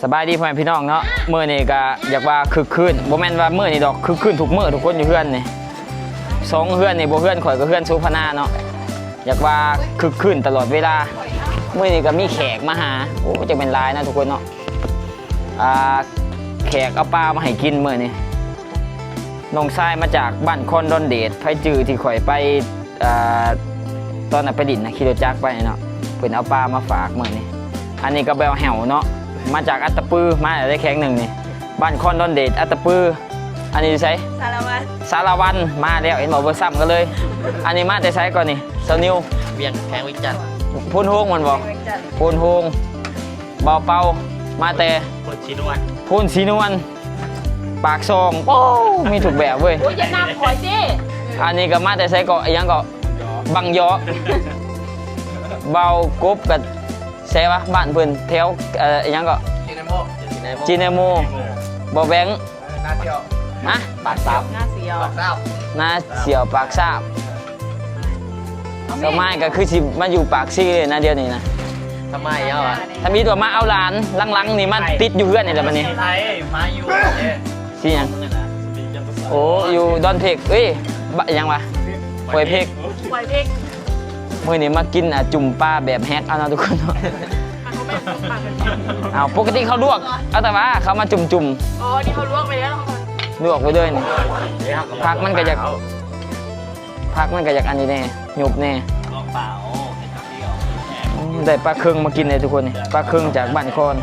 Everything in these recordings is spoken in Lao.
ສະບາຍດີພໍ່ແມ່ພີ່ນ້ອງເນາະ, ມື້ນີ້ກະຢາກວ່າຄຶກຄື້ນ, ບໍ່ແມ່ນວ່າມື້ນີ້ດອກ, ຄຶກຄື້ນທຸກມື້ ທຸກຄົນຢູ່ເຮືອນນີ້. ສອງເຮືອນນີ້ ບໍ່ເຮືອນຂ້ອຍກໍເຮືອນໂສພະນາເນາະ, ຢາກວ່າຄຶກຄື້ນຕະຫຼອດເວລາ. ມື້ນີ້ກໍມີແຂກມາຫາ, ໂອ້ ຈັກແມ່ນຫຼາຍເນາະທຸກຄົນເນາະ. ອ່າ ແຂກເອົາປາມາໃຫ້ກິນມື້ນີ້. ນ້ອງຊາຍມາຈາກບ້ານຄອນດອນເດດ, ໃຜຈື່ທີ່ຂ້ອຍໄປ ອ່າ ຕອນນັ້ນໄປຫຼິ້ນນະ, ຂີ່ລົດຈັກໄປເນາະ, ເພິ່ນເອົາປາມາຝາກມື້ນີ້. ອັນນີ້ກໍບ່າວແຫ້ວເນາະ, ມາຈາກອັດຕະປື, ມາໄດ້ແຂກໜຶ່ງນີ້, ບ້ານຄອນດອນເດດ ອັດຕະປື. ອັນນີ້ຢູ່ໃສ? ສາລະວັນ. ສາລະວັນ ມາແລ້ວ, ເຫັນບໍ່, ບໍ່ຊ້ຳກັນເລີຍ. ອັນນີ້ມາແຕ່ໃສກ່ອນນີ້ ສາວນິວ? ວຽງ, ແຂວງວຽງຈັນ. ໂພນໂຮງແມ່ນບໍ່? ແຂວງວຽງຈັນ. ໂພນໂຮງ. ບ່າວເປົາ ມາແຕ່ ໂພນສີນວນ. ໂພນສີນວນ ປາກຊ່ອງ. ໂອ້ ມີທຸກແບບເວີຍ. ໂອ້ຍ ຢ່ານັບຂ້ອຍຕິ. ອັນນີ້ກໍມາແຕ່ໃສເກາະ, ອີຫຍັງເກາະ, ບັງຢອ. ບ່າວກົບກໍໃສວະ, ບ້ານເພິ່ນແຖວ ເອີ ອີຫຍັງເກາະ, ຈີນແອໂມ. ຈີນແອໂມ. ບໍ່ແບງ ເອີ ນາສ່ຽວ. ຮະ? ປາກຊາມ. ນາສ່ຽວ. ປາກຊາມ. ນາສ່ຽວ ປາກຊາມ. ສະໝາຍກໍຄືຊິມາຢູ່ປາກຊີເລີຍນະ ດຽວນີ້ນະ. ສະໝາຍເອົາອະ. ທຳອິດວ່າມາເອົາຫຼານ, ຫຼັງໆນີ້ມາຕິດຢູ່ເຮືອນນີ້ແຫຼະບັດນີ້. ໄທມາຢູ່ເດ້. ຊິຫຍັງ? ໂອ້ ຢູ່ດອນເພັກ. ເອີຍ ບະ ຫຍັງວະ? ຫ້ວຍເພັກ. ຫ້ວຍເພັກ. ມື້ນີ້ມາກິນ ອ່າ ຈຸ່ມປາແບບແຮັກເອົາເນາະທຸກຄົນເນາະ. ເອົາ ປົກກະຕິເຂົາລວກເອົາ, ແຕ່ວ່າເຂົາມາຈຸ່ມໆ. ອໍ ນີ້ເຂົາລວກໄປແລ້ວ. ລວກໄປເລີຍນີ້. ຜັກມັນກໍຢາກ ຜັກມັນກໍຢາກອັນນີ້ແດ່, ຫຍຸບແດ່. ອືມ ໄດ້ປາເຄິ່ງມາກິນເດ້ທຸກຄົນນີ້, ປາເຄິ່ງຈາກບ້ານຄອນ.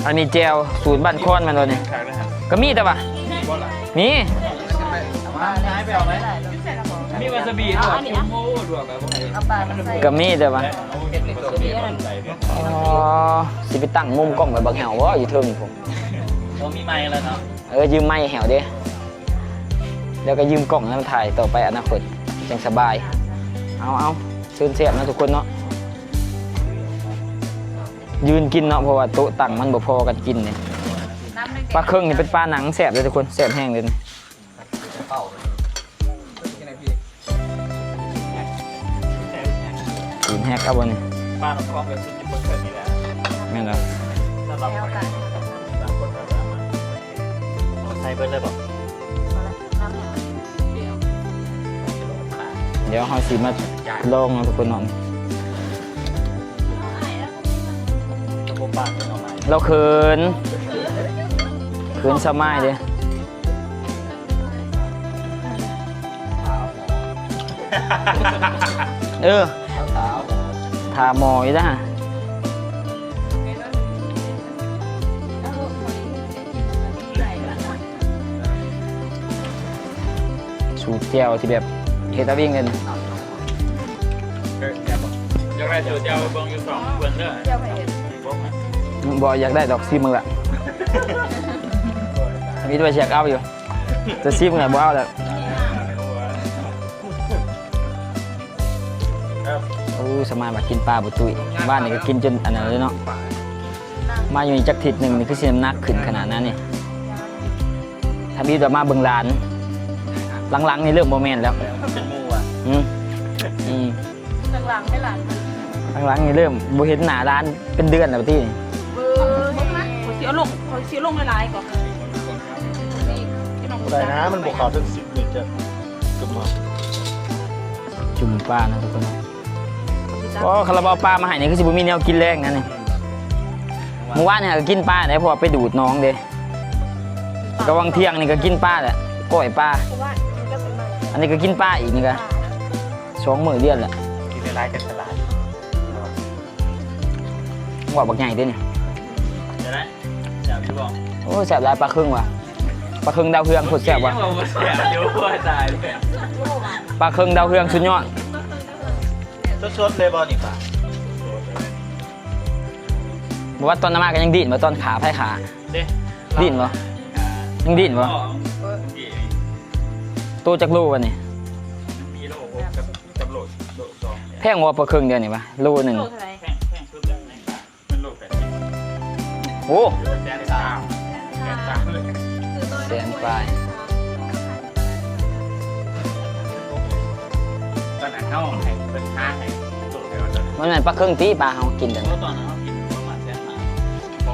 ອັນນີ້ແຈ່ວສູດບ້ານຄອນແມ່ນບໍ່ນີ້? ກໍມີແຕ່ວ່າ ມີ ມີວາຊາບິດ້ວຍ. ກໍມີແຕ່ວ່າ ອໍ ຊິໄປຕັ້ງມຸມກ້ອງໄວ້ບັກແຫ້ວບໍ່ ຢູ່ເທິງພຸ້ນ? ບໍ່ມີໄມແລ້ວເນາະ. ເອີ ຢືມໄມແຫ້ວເດ້. ແລ້ວກໍຢືມກ້ອງແລ້ວມາຖ່າຍຕໍ່ໄປອະນາຄົດຈັ່ງສະບາຍ. ເອົາ ເອົາ ເຊີນແຊບເນາະທຸກຄົນເນາະ. ຢືນກິນເນາະ ເພາະວ່າໂຕະຕັ່ງມັນບໍ່ພໍກັນກິນເດ້. ປາເຄິ່ງນີ້ເປັນປາໜັງແຊບເດ້ທຸກຄົນ, ແຊບແຮງເດ້ນີ້. ຕີນແຮກເອົາບໍ່ນີ້? ປານ້ຳຄອງກໍຄືຊິບໍ່ເຄີຍມີແລ້ວ. ແມ່ນແລ້ວ. ສຳລັບຂ້ອຍ ຕ່າງຄົນຕ່າງສາມາດ. ເອົາໃສ່ເບິດເລີຍບໍ່? ດຽວເຮົາຊິມາລອງເນາະທຸກຄົນເນາະ. ລາວເຂີນ ເຂີນສະໝາຍເດ້. ເອີ ຖ້າໝໍ້ຢູ່ນະ. ສູດແຈ່ວທີ່ແບບເຮັດເອົາເອງເລີຍນະ. ຢາກໄດ້ສູດແຈ່ວເບິ່ງຢູ່ສອງເບິ່ງເດີ. ບໍ່ ຢາກໄດ້ດອກ ຊີມເບິ່ງລະ. ມີແຕ່ວ່າຢາກເອົາຢູ່. ຈະຊີມກໍບໍ່ເອົາແລ້ວ. ໂອ້ ສະມາຍວ່າກິນປາບໍ່ຕຸ້ຍ, ວານນີ້ກໍກິນຈົນອັນນັ້ນເລີຍເນາະ. ມາຢູ່ນີ້ຈັກທິດໜຶ່ງນີ້ ຄືຊິນ້ຳໜັກຂຶ້ນຂະໜາດນັ້ນນີ້. ທຳອິດວ່າມາເບິ່ງຫຼານ, ຫຼັງໆນີ້ເລີ່ມບໍ່ແມ່ນແລ້ວ. ເປັນໝູ່ອະ. ອືມ ອືມ. ຫຼັງໆໄດ້ຫຼານ. ຫຼັງໆນີ້ເລີ່ມບໍ່ເຫັນໜ້າຫຼານເປັນເດືອນແລ້ວຕິ. ເບິ່ງນະ ຂ້ອຍຊິເອົາລົງ, ຂ້ອຍຊິເອົາລົງຫຼາຍໆກ່ອນ. ບໍ່ໄດ້ນະ, ມັນບໍ່ເຂົ້າເຖິງສິບນີ້ ຈະຈຸ່ມມາ. ຈຸ່ມປານະທຸກຄົນ. ໂອ້ ຄັນລາວບໍ່ເອົາປາມາໃຫ້ນີ້ ຄືຊິບໍ່ມີແນວກິນແລງນະນີ້. ມື້ວານນີ້ກໍກິນປາໄດ້ ເພາະວ່າໄປດູດໜອງເດ້. ກະຫວ່າງທ່ຽງນີ້ກໍກິນປາແຫຼະ, ກ້ອຍປາ. ອັນນີ້ກໍກິນປາອີກນີ້ກະ ສອງມື້ລຽນແຫຼະ. ກິນຫຼາຍໆ ຈັງສະຫຼາດ. ງອກບັກໃຫຍ່ເດ້ນີ້. ໄດ້ ແຊບຢູ່ບໍ່? ໂອ້ ແຊບຫຼາຍ ປາເຄິ່ງວ່າ. ປາເຄິ່ງດາວເຮືອງໂຄດແຊບວ່າ. ແຊບຢູ່ ຕາຍແລ້ວ. ປາເຄິ່ງດາວເຮືອງສຸດຍອດ. ສົດໆເລີຍບໍ່ນີ້ປາ? ບໍ່ວ່າຕອນນຳມາກໍຍັງດີ້ນບໍ່, ຕອນຂາ ໃຜຂາ? ເດ້ ດີ້ນບໍ່? ຍັງດີ້ນບໍ່? ໂຕຈັກໂລວະນີ້? ແພງບໍ່ປາເຄິ່ງດຽວນີ້ວະ? ໂລໜຶ່ງ. ໂລເທົ່າໃດ? ແພງ ແພງສຸດແລ້ວໃນຕະຫຼາດ ມັນໂລແປດສິບ. ໂອ້ ແສນສາມ ແສນສາມ ແສນປາຍ. ຕອນນັ້ນເຮົາໃຫ້ເພິ່ນຫາໃຫ້ໂຕແຖວນັ້ນ. ມັນແມ່ນປາເຄິ່ງຕິ ປາເຮົາກິນຕົວນັ້ນ. ຕອນນັ້ນເຮົາກິນປະມານ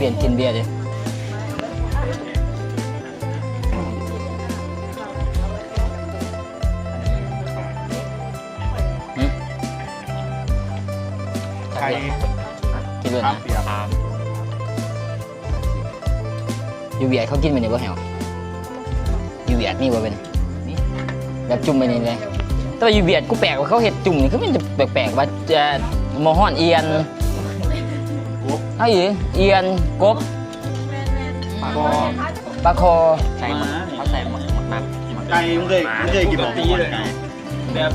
ປ່ຽນກິນເບຍເດ້. ຫຶ? ໄຂ່ ກິນເລີຍນະ. ຢູ່ຫວຽດເຂົາກິນແບບນີ້ບໍ່ແຮວ? ຢູ່ຫວຽດມີບໍ່ເປັນ ແບບຈຸ່ມແບບນີ້ເດ້? ແຕ່ວ່າຢູ່ຫວຽດ ກູແປກວ່າເຂົາເຮັດຈຸ່ມນີ້ ຄືມັນຈະແປກໆວ່າ ເອີ ໝໍ້ຮ້ອນອຽນ ເອົາອີ່ ອຽນ ກົບ ປາຄໍ່ ປາຄໍ່ ໃສ່ໝາກ ເຂົາໃສ່ໝາກ ໝາກ ໝາກ ໄກ່. ມຶງເຄີຍ ມຶງເຄີຍກິນບໍ່ ໝໍ້ຮ້ອນໄກ່? ແບບ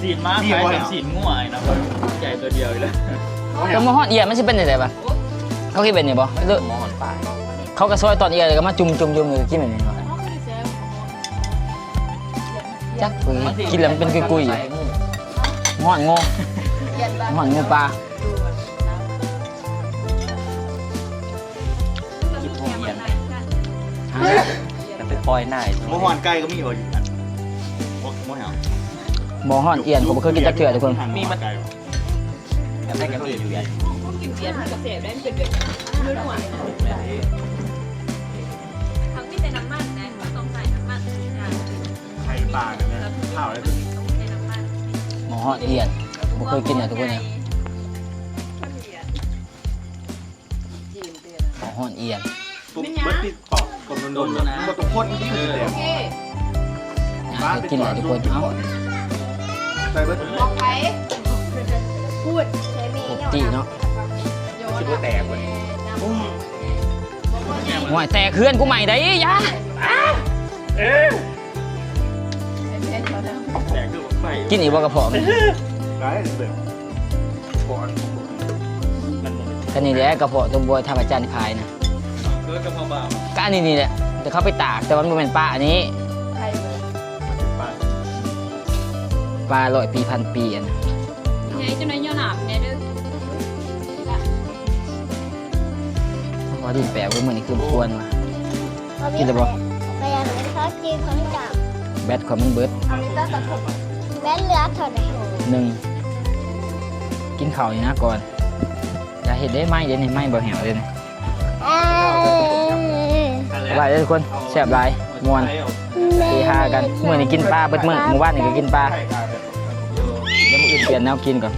ຊີ້ນໝາຂາຍແບບຊີ້ນງົວນະ ໃຫຍ່ຕົວດຽວຢູ່ແລ້ວ. ແຕ່ໝໍ້ຮ້ອນອຽນມັນຊິເປັນຈັ່ງໃດວະ? ເຂົາເຮັດແບບນີ້ບໍ່ ຫຼື ໝໍ້ຮ້ອນປາ ເຂົາກໍຊອຍຕອນອຽນ ແລ້ວກໍມາຈຸ່ມໆໆ ກິນແບບນີ້ບໍ່? ຈັກ ກິນແລ້ວມັນເປັນກຸຍໆ ຮ້ອນງໍ ຮ້ອນງໍປາ. ກິນໂຮງຮຽນ ແລ້ວໄປປ່ອຍນາຍ. ໝໍ້ຮ້ອນໄກ່ກໍມີບໍ່ຢູ່ນັ້ນ? ໝໍ້ ໝໍ້ຮ້ອນອຽນ ຂ້ອຍບໍ່ເຄີຍກິນຈັກເທື່ອທຸກຄົນ. ມີມັນ ແຕ່ໄດ້ກໍມີຢູ່. ກິນອຽນມັນກໍແຊບໄດ໋ ມັນເປັນແບບນົວໆ. ເຂົາກິນແຕ່ນ້ຳມັນນະ ເຂົາຕ້ອງໃສ່ນ້ຳມັນທຸກຢ່າງ. ໄຂ່ປານະ ຂ້າວໄດ້ ຕ້ອງໃສ່ນ້ຳມັນ. ໝໍ້ຮ້ອນອຽນ ບໍ່ເຄີຍກິນນະທຸກຄົນນະ. ເຂົ້າຮ້ອນອຽນ ຕຸກເບິດຕິດປອກ ຕົ້ມດົນໆ ບໍ່ຕ້ອງຄົນກິນ. ເອີ ຢາກໃຫ້ກິນແຫຼະທຸກຄົນ. ເອົາ ໃສ່ເບິດ ບອກໃຜ ພູດໃສ່ແມ່ ປົກຕິເນາະ. ຊິບໍ່ແຕກເວີຍ. ໂອ້ຍ ຫ້ວຍ ແຕກເຮືອນກູໃໝ່ໄດ໋ ຢ່າ ເອີ. ກິນອີກບໍ່ກະເພາະມັນ? ໄດ້ເລີຍ ກະນີ້ແຫຼະກະເພາະຕົວບວຍທຳອາຈານຂາຍນະ. ເອີ ກະເພາະປາ ກະອັນນີ້ນີ້ແຫຼະ ແຕ່ເຂົາໄປຕາກ ແຕ່ວ່າມັນບໍ່ແມ່ນປາອັນນີ້ ປາຮ້ອຍປີພັນປີອັນນັ້ນ. ໃຫຍ່ຈັ່ງໃດຫຍໍ້ໜາມແດ່ເດີ. ວ່າດິນແປວເວີຍ ມື້ນີ້ຄືບໍ່ຄວນວ່າ. ກິນແລ້ວບໍ່? ແປວເປັນເຂົາຈີນຂອງເຈົ້າ. ແບັດຂ້ອຍມັນເບິດ. ແບັດເຫຼືອເທົ່າໃດ? ໜຶ່ງ. ກິນເຂົ້ານີ້ນະກ່ອນ. ຢ່າເຮັດເດ້ ໄໝ້ເດ້ນີ້ ໄໝ້ບໍ່ແຫ້ວເດ້ນີ້. ເອີ ໄວ້ເດີທຸກຄົນ ແຊບຫຼາຍ ມ່ວນ ເຮຮາກັນ. ມື້ນີ້ກິນປາເບິດມື້ ມື້ວານນີ້ກໍກິນປາ. ດຽວມື້ອື່ນປ່ຽນແນວກິນກ່ອນ.